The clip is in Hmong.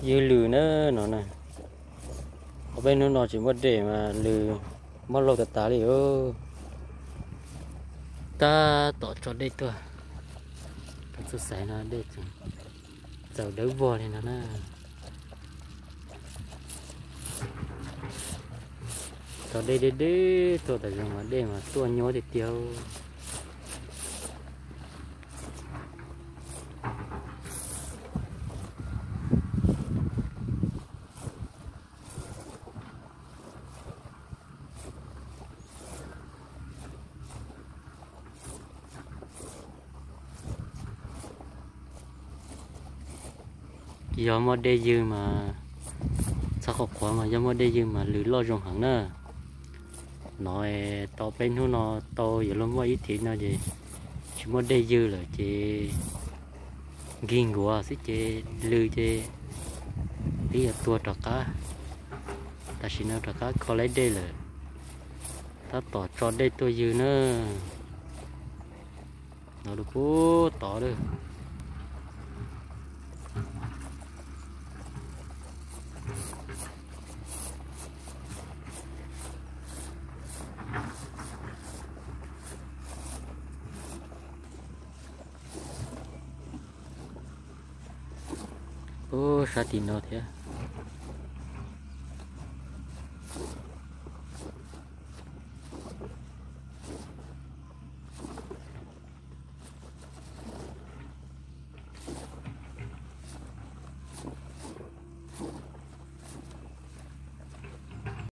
Ywg lws na no na. Ob peb hnub no tsis muaj dej mas lws mob laug tas tas li os. Tab tom tso dej tuaj, txoj xaiv no dej tseem txaus dawb vog li no na. Tso dej deb deb tuaj tas zog mas dej mas tuaj nyuaj tiag tiag. Yog muaj dej ywg mas, txhob qhuav qhuav mas yog muaj dej ywg mas lws loj zoo heev na. No tau peb hnub no, tau yuav luag muaj ib thiv no ces tsis muaj dej ywg lawm ces nkig nkuav xwb ces lws ces twb yuav tuag rov qab. Tam sim no rov qab kho laib dej lawm, tab tom tso dej tuaj ywg na. No lub pub tod lawm. Pub sab tim no thiab.